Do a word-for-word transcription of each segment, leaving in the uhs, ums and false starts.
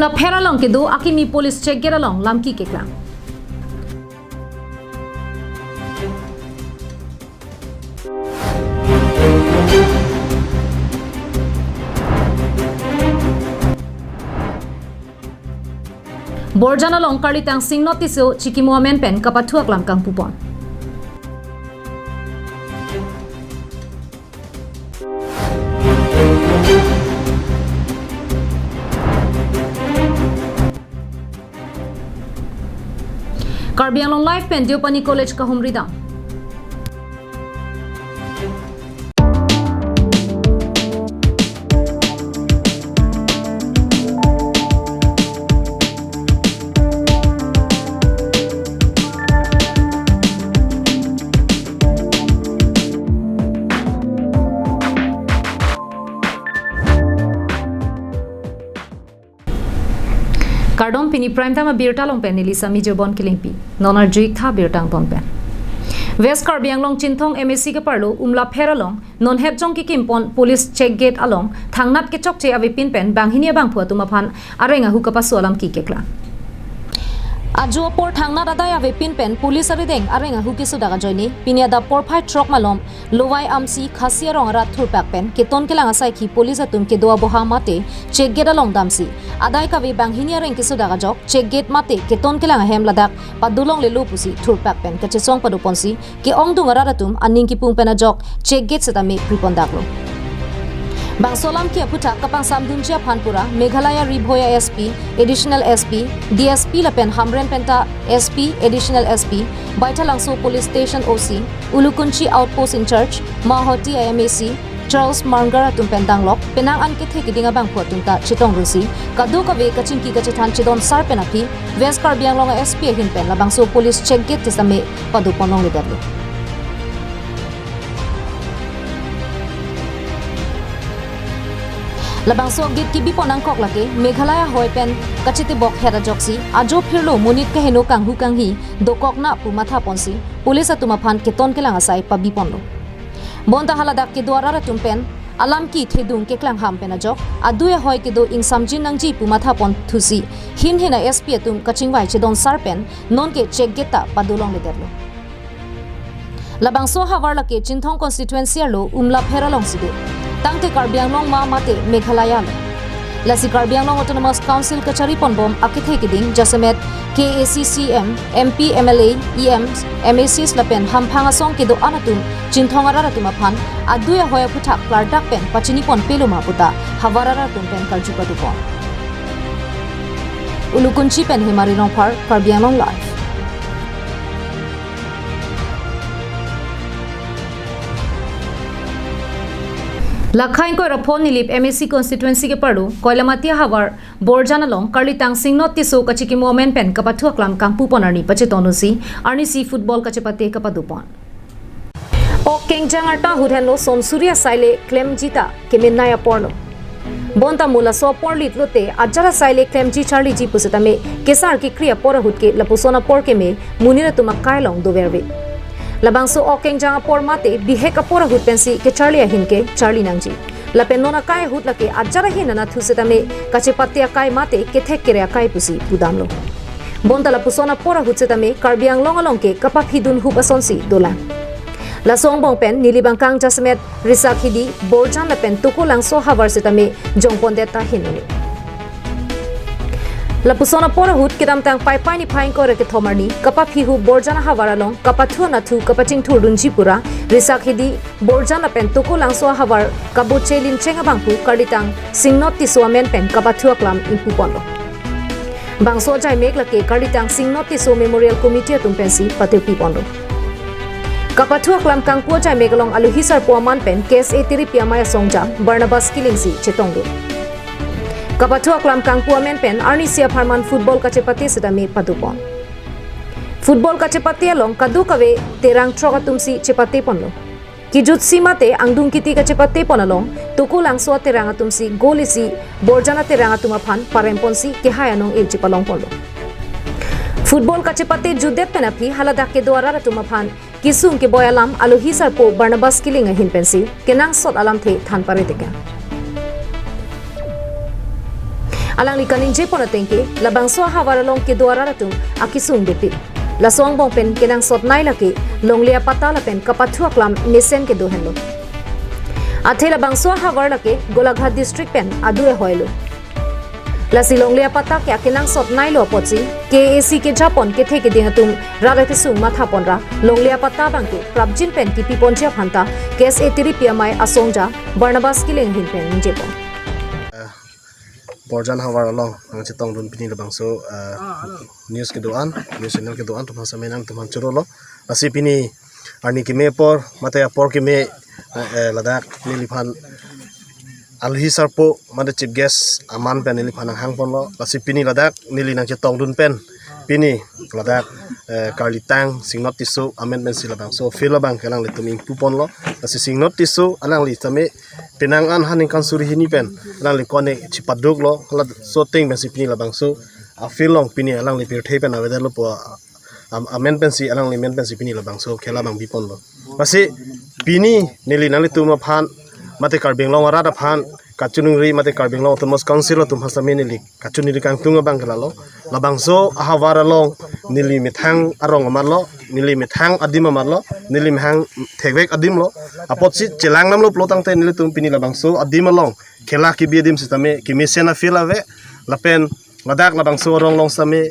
Pher along kedo akimi police check gate along lamki keklang. Borjan along Karlitang Singno Tisso chikimo amen pen kapathu aklam kangpupon. Karbi Anglong Live pen Deopani College kahumridam. Kardom, pini Prime Time abirta along pen neli Sami Jobon Kilingpi. Non arju-ik tha birta angton pen. West Karbi Anglong Chinthong M A C keparlo Umlapher along non het jong kekimpon police check gate along thangnat kechokche avepin pen banghini abangphu atum aphan areng ahu kapaso alamki keklang. Ajo apor thangnat adai avepin pen police arideng areng ahu kesodak ajoine pini adap porphai throk malom Lowai Amsi Khasi arong arat thurpak pen keton kelang asaikhi police atum kedo aboha mate check gate along damsi adai kave banghini areng kesodak ajok check gate mate keton kelang ahem ladak padolonglelo pusi thurpak pen kachesong padoponsi ke-ongdung arat atum aning kipung pen ajok check gate setame pripondaklo. Bangso alamki aphuthak kapangsamdunji aphan pura Meghalaya Ri Bhoi a-S P, Additional S P, D S P lapen Hamren penta S P, Additional S P, Baithalangso Police Station O C, Ulukunchi Outpost in-charge, Mahoti a-M A C, Charles Marngar atum pen danglok penang an kethe kiding abangphu atum ta chetongdunsi kadokave kachingki kachethan chedon sar pen aphi West Karbi Anglong a-S P ahin pen labangso police check gate setame padoponlongledetlo. Labangso gate kebipon angkok lake Meghalaya hoi pen kachetebok het ajoksi ajo phirlo monit kaheno kanghu kanghi dokokna pu mathaponsi police atum aphan keton kelang asai pabiponlo. Bonta haladak kedo arat atum pen alamki thedung keklangham pen ajok adui ahoi kedo ingsamjin nangji pu mathapon thusi hin hin a-S P atum kachingvai chedon sar pen nonke check gate ta padolongledetlo. Labangso ahavar lake Chinthong constituency arlo Umlapher alongsi do. Tangte Karbi Anglong ma mate Meghalaya lo. Lasi Karbi Anglong Autonomous Council kachariponbom akethe kiding jasemet K A A C C M, M P, M L A, E Ms, M A Cs lapen hamphang asong kedo-an atum Chinthong arat atum aphan adui ahoi aphuthak klardak pen pachiniponpelo ma puta havar arat atum pen karju padopon. Ulukunchi pen Hemari Rongphar, Karbi Anglong Live. Lakha ingkoi ra pho Nilip M A C constituency keparlo Koilamati ahavar Borjan along Karlitang Singno Tisso kachikimo amen pen kapathu aklam kangpupon arni pachetongdunsi arnisi football kachepate kapadopon. Ok kengjang arta ahut henlo son suri asai le klemji ta kemenei aporlo. Bonta mo laso apor lit lote ajat asai le klemji charliji pusitame kesar kekri apor ahut ke lapuson apor keme monit atum akai along doverve. Labangso ok kengjang apor mate bihek apor ahut pensi kecharli ahin ke charli nangji. Lapen non akai ahut lake ajat ahin anatthu setame kachepate akai mate kethek kere akai pusi pudamlo. Bonta lapuson apor ahut setame Karbi Anglong along ke kapaphidun hup asonsi dolang. Laso angbong pen Nilip angkang jasemet Risakhidi, Borjan lapen Tokolangso ahavar setame jongpondet ta hinlo. Lapuson apor ahut kedamtang Paipai niphai ingkoi ra kethom arni kapaphi hup Borjan ahavar along kapathu anatthu kapachingthurdunji pura Risakhidi, Borjan lapen Tokolangso ahavar kaboche lincheng abangphu Karlitang Singno Tisso amen pen kapathu aklam ingpuponlo. Bangso ajaimek lake Karlitang Singno Tisso Memorial Committee atum pensi patirpiponlo. Kapathu aklam kangpu ajaimek along alohi sarpo aman pen K S A tiripi amei asongja Barnabas Killing si chetongdun. Kapathu aklam kangpu amen pen arnisi apharman football kachepate setame padopon. Football kachepate along kadokave terang throk atumsi chepateponlo. Kejutsi mate angdung kiti kachepatepon along Tokolangso aterang atumsi goal isi Borjan aterang atum aphan paremponsi kehai anong-e chepalongponlo. Football kachepate jutdet pen aphi haladak kedo arat atum aphan kesung keboi alam alohi sarpo Barnabas Killing ahin pensi kenangsot alamthe than pare tekang. Alangli kaningjepon atengke, labangso ahavar along kedo arat atum akesung dopik. Laso angbong pen kenangsotnei lake longle apatta lapen kapathu aklam mesen kedo henlo. Athe labangso ahavar lake Golaghat district pen adu ehoi lo. Lasi longle apatta ke akenangsotnei lo apotsi, K A A C kejapon kethe keding atum rat akesung mathapon ra, longle apatta abangke prapjin pen kipiponji aphanta, K S A T D P amei asongja Barnabas Killing ahin pen ningjepon. Borjan havar along nangchetongdun pini labangso, eh, news kedo-an, news channel kedo-an atum aphan sitame nangtum aphan choro lo. Lasi pini arni keme apor, mate apor keme, eh, eh, ladak neliphan alohi sarpo, mate chief guest aman pen neliphan nanghangponlo. Lasi pini ladak neli nangchetongdun pen, pini ladak, eh, Karlitang Singnot Tisso amen pensi labangso field abangke alanglitum ingpuponlo. Lasi Singnot Tisso alangli sitame penang an ha ningkan suri hini pen alangli kone chipaduk lo, laso ateng pensi pini labangso afield along pini alangli pirthe pen avedetlo pu a-, am-, amen pensi, alangli amen pensi pini labangso khela abang biponlo. Lasi pini neli nanglitum aphan, mate Karbi Anglong arat aphan kachiningri, mate Karbi Anglong Autonomous Council atum aphan sitame neli kachiningri kangtung abangke lalo. Labangso ahavar along neli methang arong amatlo, neli methang adim amatlo, neli methang thekvek adim lo. Apotsi chelang namlo pulo tangte nelitum pini labangso adim along khela kebi adim sitame kemesen afield ave, lapen ladak labangso arong along sitame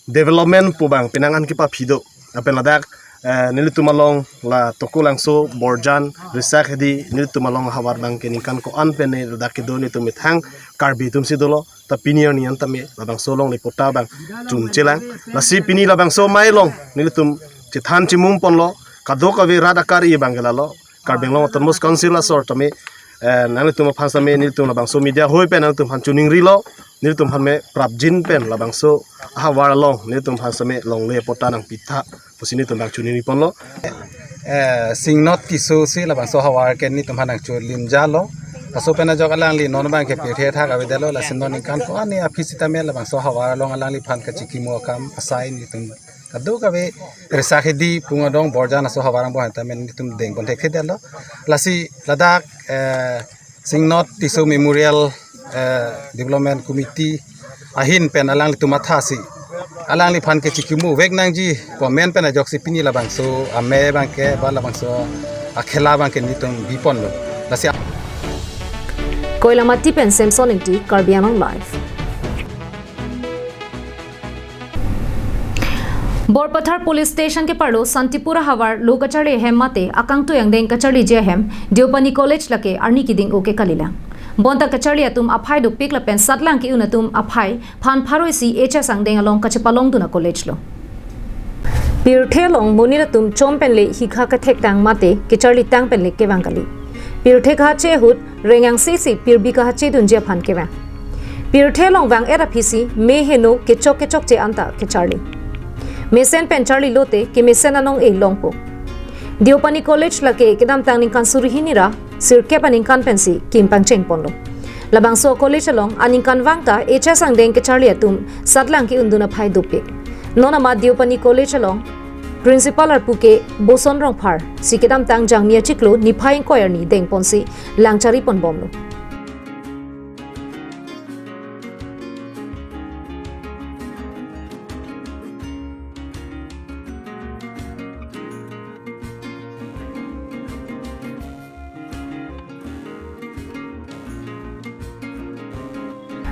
development pu abang penang an kepaphi do. Lapen ladak, eh, nelitum along la Tokolangso, Borjan, Risakhedi, nelitum along ahavar abangke ningkan ko-an pen ne ladak kedo nelitum methang Karbi atumsi dolo. Ta pini arni an tame labangso longle apatta abang chunchelang. Lasi pini labangso amei along nelitum chethan chimumponlo, kadokave rat akari abangke lalo. Karbi Anglong Autonomous Council asor tame, eh, nanglitum aphan sitame nelitum labangso media hoi pen nanglitum aphan chiningrilo, nelitum aphan me prapjin pen labangso ahavar along nelitum aphan sitame longle apatta nangpitha pusi nelitum abang chiningriponlo. Eh, Singnot Tisso si labangso ahavar ke nelitum aphan nangcholimjalo. Laso pen ajok alangli non abangke pirthe athak avedetlo, lasi non ningkan ko-an aphi sitame labangso ahavar along alangliphan kachikimo akam asai nelitum kadokave Risakhedi, Pungadong, Borjan aso ahavar angbong sitame nelitum dengpon thekthedetlo. Lasi ladak, eh, Singnot Tisso Memorial, eh, Development Committee ahin pen alanglitum mathasi alangliphan kechikimuvek nangji pu amen pen ajoksi pini labangso amei abangke ba labangso akhela abangke nelitum biponlo. Lasi Koilamati pen Samson Ingti, Karbi Anglong Live. Borpathar Police Station keparlo Santipur ahavar lo kacharli ahem mate akangtui angdeng kacharliji ahem Deopani College lake arni keding-o ke kalilang. Bonta kacharli atum aphai dopik lapen satlang ke-un atum aphai phan pharo isi H S angdeng along kachepalongdun a-college lo. Pirthe along monit atum chom pen le hikha kethektang mate kecharlitang pen le kevang kali. Pirthe kahache ahut reng angse si pirbi kahachedunji aphan kevang. Pirthe along vang-et aphisi me heno kechok kechokche anta kecharli. Mesen pen charli lote kemesen anong-e longpo. Deopani College lake kedamtang ningkan suri hini ra sirkep aningkan pensi kim pangchengponlo. Labangso college along aningkanvang ta H S angdeng kecharli atum satlang ke-undun aphai dopik. Non amat Deopani College along Principal arpu ke Boson Rongphar si kedamtang Jangmi achiklo niphai ingkoi arni dengponsi lang chariponbomlo.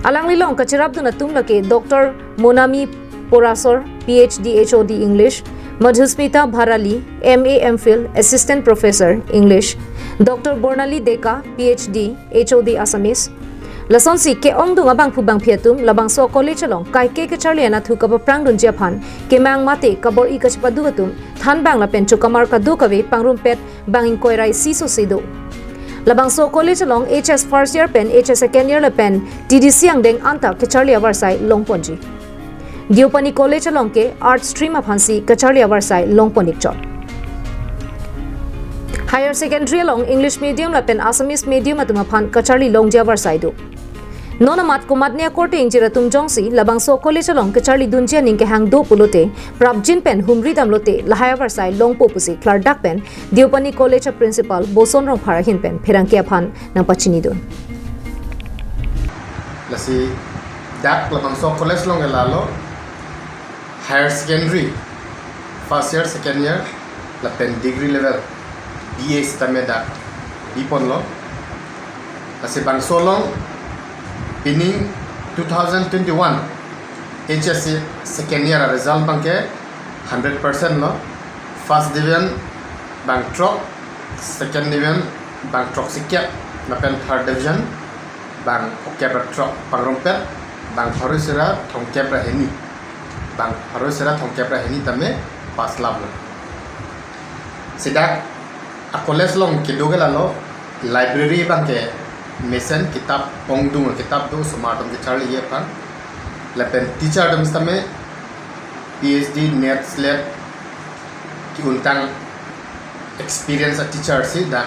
Alangli along kacherapdun atum lake Doctor Monami Porasor, P H D H O D English, Madhusmita Bharali, M A M Phil, Assistant Professor English, Doctor Bornali Deka, P H D, H O D Assamese. Lasonsi ke-ongdung abangphu bangphi atum labangso college along kaike kecharli anatthu kapaprangdunji aphan kemang mate kabor-i kachepadu atum thanbang lapen chokamar kadokave pangrumpet bang ingkoi ra isi sose do. Labangso college along H S first year pen H S second year lapen T D C angdeng anta kecharli avarsai longponji. Deopani College along ke Arts stream aphansi kacharli avarsai longpon-ikchot. Higher Secondary along English medium lapen Assamese medium atum aphan kacharli longji avarsai do. Non amat komatne akorte ingjir atum jongsi labangso college along kacharlidunji aning kehang do pulote prapjin pen humri damlote lahai avarsai longpo pusi klardak pen Deopani College a-Principal Boson Rongphar ahin pen pherangke aphan nangpachinidun. Lasi dak labangso college along ke lalo higher secondary first year, second year, lapen degree level B A sitame dak biponlo. Lasi bangso along pining two thousand twenty-one H S C second year a result abangke hundred percent lo. First division bang throk, second division bang throksikep, lapen third division bang phokep ra throk pangrumpet, bang pharo isi ra thomkep ra hini, bang pharo isi ra thomkep ra hini tame pass laplo. Lasi dak a college along kedo ke lalo, library abangke mesen, kitap ongdung, kitap do, osomar atum kecharli aphan. Lapen teacher atum sitame PhD, NET, SLET ke-untang experience a teacher si dak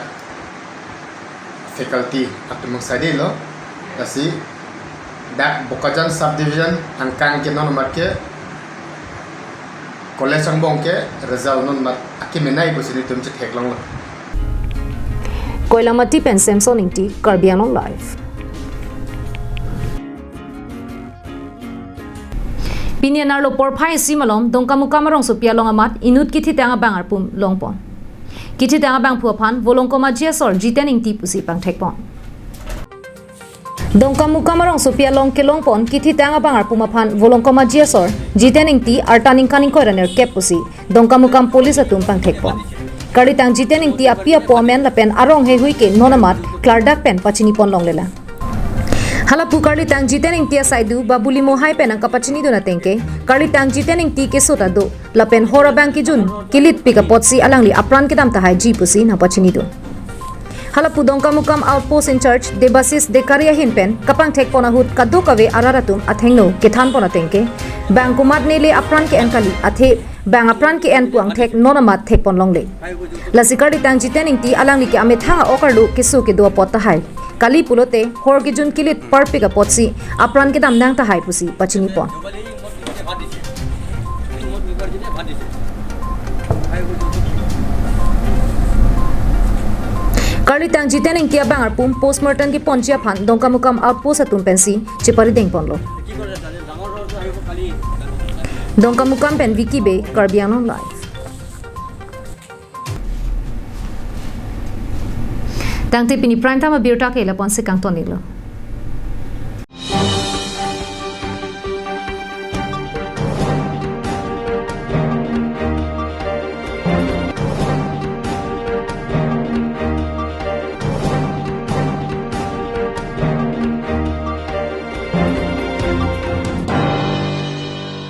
faculty atum angsai delo. Lasi dak Bokajan subdivision angkang ke non amat ke college angbong ke result non amat akemenei pusi nelitum chetheklonglo. Koilamati pen Samson Ingti, Karbi Anglong Live. Pini anerlo porphai isi malom Dongkamukam arongsopi along amat inut kithitang abang arpum longpon. Kithitang abangphu aphan Volongkom Aji asor Jiten Ingti pusi pangthekpon. Dongkamukam arongsopi along kelongpon kithitang abang arpum aphan Volongkom Aji asor Jiten Ingti arta ningkan ingkoi ra nerkep pusi Dongkamukam police atum pangthekpon. Karlitang Jiten Ingti api apo amen lapen arong heihui ke non amat klardak pen pachinipon longlelang. Halapu karlitang Jiten Ingti asaidu Babuli Mohai pen nangkapachinidun ateng ke, karlitang Jiten Ingti keso ta do, lapen hor abang kejun kilitpik apotsi alangli apran kedam tahaiji pusi nangpachinidun. Halapu Dongkamukam outpost in charge Debasis Dekari ahin pen kapangthekpon ahut kadokave arat atum athengno kethanpon ateng ke, bang komatne le apran ke-en kali, athe bang apran ke-en pu angthek non amat thekpon longle. Lasi karlitang Jiten Ingti alangli ke amethang a-ok arlo keso kedo apot tahai kali pulote hor kejun kilit parpik apotsi apran kedam nang tahai pusi pachinipon. Karlitang Jiten Ingti abang arpum postmortem keponji aphan Dongkamukam outpost atum pensi cheparidengponlo. Dongkamukam pen Vicky Bey, Karbi Anglong Live. Tangte pini prime time abirta ke lapu-ansi kangton-iklo.